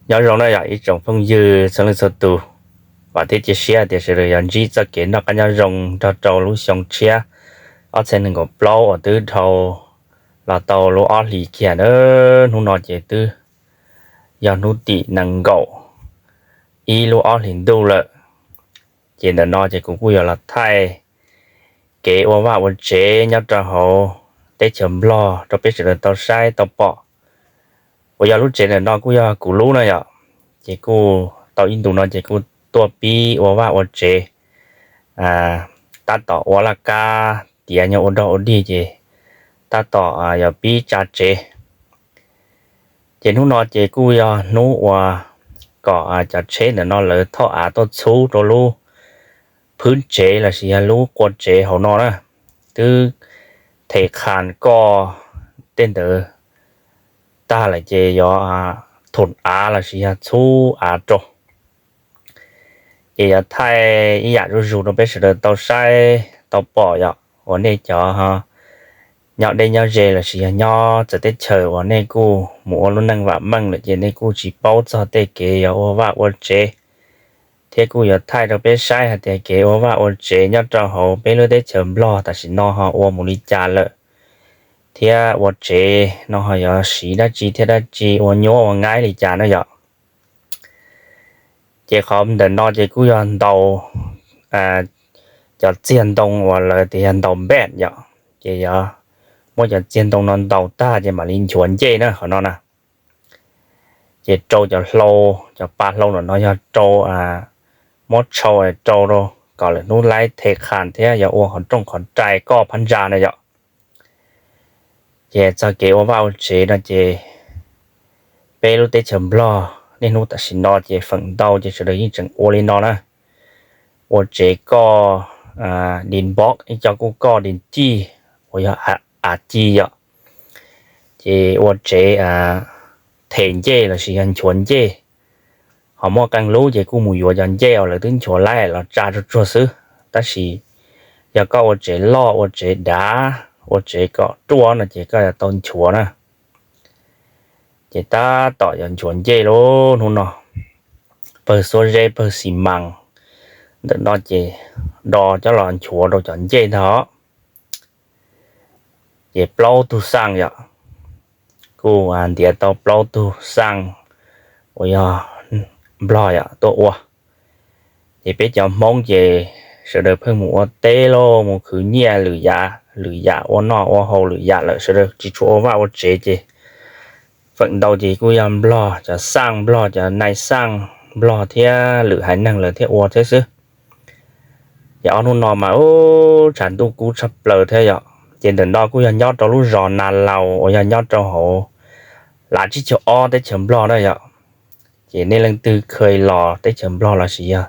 Nyob zoo na yog ib tsoom phooj ywg txhua leej txhua tus, vam thiab cia siab tias sawv daws yuav ntsib txoj kev noj qab nyob zoo nrog rau lub xyoo tshiab ob txhiab nees nkaum plaub uas twb dhau los tau lub ob hlis kiag na. Hnub no ces twb yog hnub tim nees nkaum ib lub ob hlis ntuj lawm. Ces ntawm no ces kuv kuj yuav los thaij kev ua vaj ua tsev nyob rau hauv teb chaws Nplog rau peb sawv daws tau saib tau pom. Uas yog lub tsev ntawm no kuj yog kuv lub na yom. Ces kuj tau ib ntus no ces kuj tuaj pib ua vaj ua tsev, tab tom ua laj kab tiav nyob ua dog ua dig ces tab tom yuav pib tsa tsev. Ces hnub no ces kuj yog hnub uas kom cov tsheb ntawm no lawv thauj av tuaj txhub rau lub phwb tsev lossis yog lub qua tsev hauv no na. Twb them khas koj tej ntawd tag lawm ces yuav thoom av lossis yog txhub av rau. Ces yuav thaij ib yam zuj zus rau peb sawv daws tau saib tau pom yom, uas nej cov nyob deb nyob ze lossis yog nyob txawv teb chaws uas nej kuj mus ua lub neej vam meej lawm ces nej kuj tsis paub txog tej kev yuav ua vaj ua tsev, thiab kuj yuav thaij rau peb saib hais tias kev ua vaj ua tsev nyob rau hauv peb lub teb chaws Nplog tam sim no ho ua mus li cas lawm, thiab ua tsev no ho yuav siv dab tsi thiab dab tsi, ua nyuab ua nqaib li cas na yom. Ces qhov ntawm no ces kuj yog ntaus cov txiag ntoo uas lawv tias yog ntaus npej yom. Ces yuav muab cov txiag ntoo no ntaus tag ces mam li nchuav ncej na qhov no na. Ces rau cov hlau, cov pa hlau ntawm no yog rau, muab tshau rau rau kom lwm hnub laib the qhas thiab yog ua qhov rooj qhov rai koj phab ntsa na yom. Ces txog kev ua vaj ua tsev no ces peb lub teb chaws Nplog niaj hnub tam sim no ces feem ntau ces sawv daws yeej tseem ua li no na. Ua tsev koj din npob, ib co kuj koj din tij uas yog av ci yom. Ces ua tsev them ncej lossis yog nchuav ncej. Ho muaj qee lub ces kuj mus yuav cov ncej uas lawv twb nchuav laib los tsa tsuag tsuag xwb. Tab sis yog koj ua tsev loj, ua tsev dav, ua tsev kom ruaj no ces koj yuav tau nchuav na. Ces tab tom yuav nchuav ncej lauj hnub no. Pawg xuab zeb, pawg xis mas ntawm no ces do coj los nchuav rau cov ncej ntag. Ces plaub tug xaj yom, kuj ntiav tau plaub tug xaj uas yog Nplog yom tuaj ua. Ces peb cov Hmoob ces sawv daws pheej mus ua teb lauj, mus khwv nyiaj lwm yam, lwm yam ua noj ua haus lwm yam lawm, sawv daws tsis tshua ua vaj ua tsev ces feem ntau ces kuj yog Nplog, cov xaj Nplog, cov nai xaj Nplog thiab lwm haiv neeg lawv thiaj ua thiab xwb. Ces ob hnub no mas ub tshav ntuj kub tshaj plaws thiab yom. Ces ntawm no kuj yog nyob rau lub zos Nas Laus uas yog nyob rau hauv lav tsib caug ob teb chaws Nplog na yom. Ces nej leej twg kheev los teb chaws Nplog lossis yog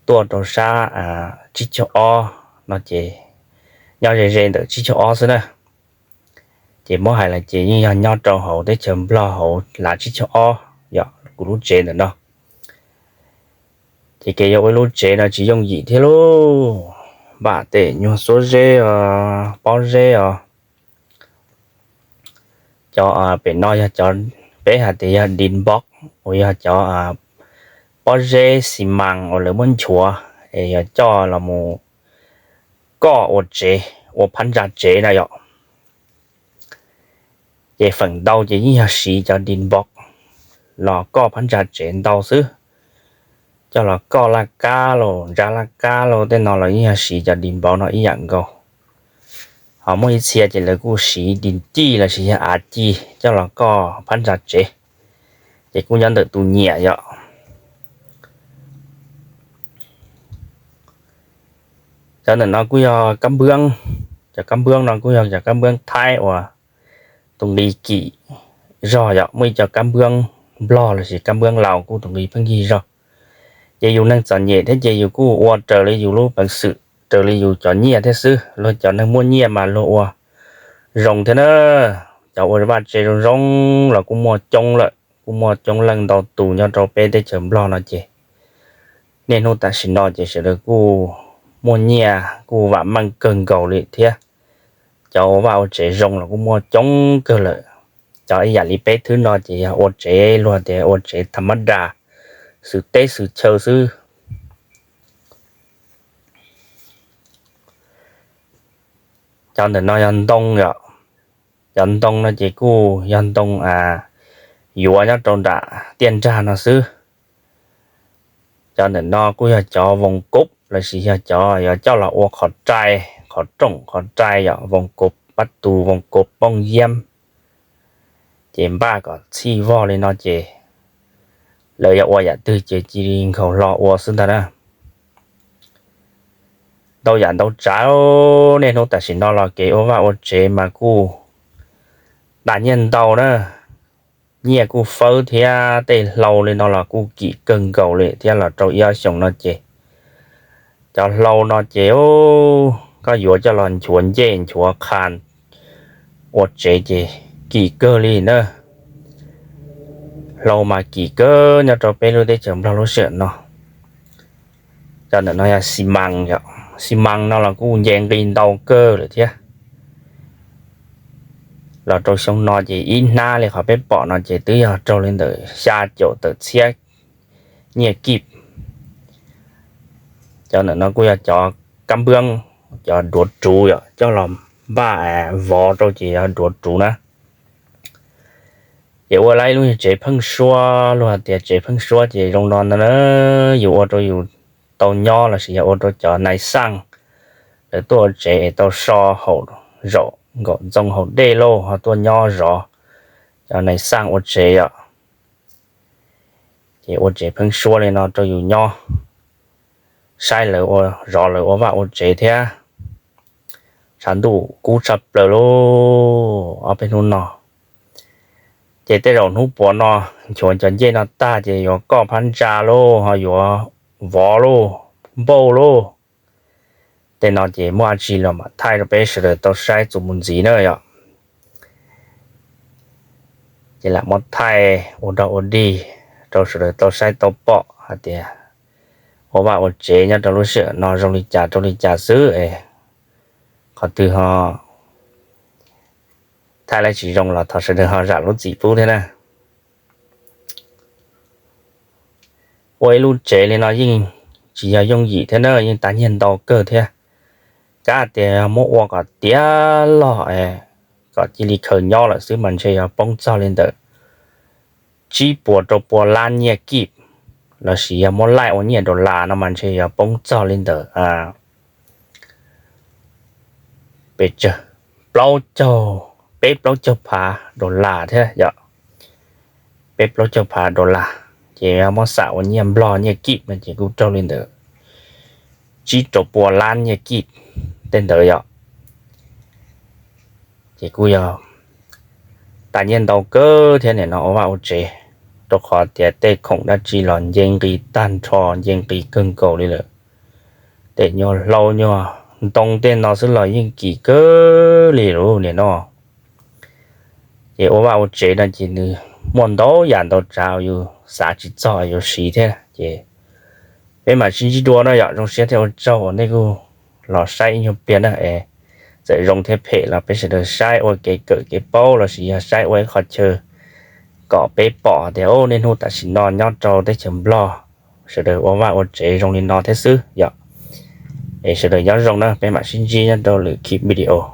tuaj rau sab tsib caug ob no ces nyob ze ze ntawm tsib caug ob xwb na. Ces muab hais los ces yeej yog nyob rau hauv teb chaws Nplog hauv lav tsib caug ob yom, kuv lub tsev ntawm no. Ces kev yuav ua lub tsev no tsis yooj yim thiab lauj. Npam tes nyuag xuab zeb os, pob zeb os. Cov pem no yog cov peb hais tias yog din npob uas yog cov pob zeb xis mas uas lawv muab nchuav es yog coj los mus koj ua tsev, ua phab ntsa tsev na yom. Ces feem ntau ces yeej yog siv cov din npob los koj phab ntsa tsev ntau xwb. Coj los koj laj kab los ntsa laj kab los tej no los yeej yog siv cov din npob no ib yam nkaus. Ho muaj ib txhia ces lawv kuj siv din tij lossis yog av ci coj los koj phab ntsa tsev. Ces kuj nyob ntawm tus nyiam yom. Cov ntawm no kuj yog kab npwb, cov kab npwb no kuj yog cov kab npwb Thaib uas tus nqi kim zog yom, muaj ib co kab npwb Nplog lossis kab npwb Laus kuj tus nqi pheej yig zog. Ces yus neeg txom nyem thiab ces yus kuj ua raws li yus lub peev xwm, raws li yus cov nyiaj thiab xwb. Luag cov neeg muaj nyiaj mas luag ua zoo thiab na. Cov ua vaj tse zoo zoo los kuj muaj coob lawm, kuj muaj coob leej ntau tus nyob rau peb teb chaws Nplog no ces niaj hnub tam sim no ces sawv daws kuj muaj nyiaj kuj vam meej kawg nkaus li thiab. Cov ua vaj ua tsev zoo los kuj muaj coob kawg lawm. Cov ib yam li peb thwb no ces yog ua tsev luag tias ua tsev tham mab das, xwm teb xwm chaw xwb. Cov ntawm no yog ntoo yom. Cov ntoo no ces kuj yog ntoo yuav nyob rau nram tiaj nrag no xwb. Cov ntawm no kuj yog cov voos kub lossis yog cov yuav coj los ua qhov rai, qhov rooj qhov rai yom, voos kub pab tus, voos kub pooj yiab. Ces npaj kom txhij vog li no ces lawv yog ua yam twg ces cia li nkhaus hlo ua xwb ntag na. Ntau yam ntau tsav, niaj hnub tam sim no los kev ua vaj ua tsev mas kuj tas nyiaj ntau na. Nyiaj kuj fawb thiab tej hlau li no los kuj kim kawg nkaus li thiab. Los rau ib ob xyoos no ces cov hlau no ces koj yuav coj los nchuav ncej nchuav qha ua tsev ces kim kawg li na. Hlau mas kim kawg nyob rau peb lub teb chaws Nplog lub sij hawm no. Cov ntawm no yog xi mas yom, xi mas no los kuj nce nqi ntau kawg lawm thiab. Los rau xyoo no ces ib hnab li qhov peb pom no ces twb yog raug li ntawm xya caum tawm txhiab nyiaj kib. Cov ntawm no kuj yog cov kab npwb, cov duav ruv yom, coj los npaj vov rau ces yog duav ruv na. Ces ua lawm ib lub tsev pheeb suab, luag tias tsev pheeb suab ces zoo no ntag na, yus ua rau yus tau nyob lossis yog ua rau cov nais xaj lawv tuaj ua tsev es tau so haum zaum nkaum ntxoo haus dej lauj ho tuaj nyob zov, cov nais xaj ua tsev yom. Ces ua tsev pheeb suab li no rau yus nyob, saib lawv ua, zov lawv ua vaj ua tsev thiab. Tshav ntuj kub tshaj plaws lauj ob peb hnub no. Ces tej zaum hnub puav no nchuav cov ncej no tag ces yuav koj phab ntsa lauj, ho yuav vov lauj, npauj lauj. Tej no ces muaj dab tsi los mam thaij rau peb sawv daws tau saib txuas mus ntxiv na yom. Ces lam muab thaij ua dog ua dig rau sawv daws tau saib tau pom hais tias ua vaj ua tsev nyob rau lub sij hawm no zoo li cas rau li cas xwb es qhov twg ho thaij tsis zoo los thov sawv daws ho zam lub txim pub thiab na. Ua ib lub tsev li no yeej tsis yog yooj yim thiab na, yeej tas nyiaj ntau kawg thiab. Kav tias yog muab ua kom tiav log kom cia li khaws nyob lawm xwb mas ntshe yog poob txog li ntawm tsib puas rau pua lab nyiaj kib, lossis yog muab laij ua nyiaj dollar no mas ntshe yog poob txog li ntawm pes tsawg, plaub caug, peb plaub caug phav dollar thiab yom. Peb plaub caug phav dollar, ces yog muab xam ua nyiaj nplog nyiaj kib no ces kuj raug li ntawm tsib rau pua lab nyiaj kib tej ntawd yom. Ces kuj yog tas nyiaj ntau kawg thiab nim no ua vaj ua tsev, rau qhov tias tej khoom dab tsi los nce nqis tag nrho, nce nqis kawg nkaus li lawm. Tej nyuag hlau nyuag ntoo tej no xwb los yeej kim kawg li lawm nim no. Ces ua vaj ua tsev no ces nws muaj ntau yam ntau tsav uas yus xav tsis txog yuav siv thiab. Ces peb mam sib ntsib dua no yom, zoo siab thiab ua tsaug uas nej kuj los saib ib nyuag pliag na es txawm zoo thiab phem los peb sawv daws saib ua kev kawm kev paub lossis yog saib ua ib qho chaw kom peb pom tias niaj hnub tam sim no nyob rau teb chaws Nplog sawv daws ua vaj ua tsev zoo li no thiab xwb yom. Es sawv daws nyob zoo na, peb mam sib ntsib nyob rau lwm khib video.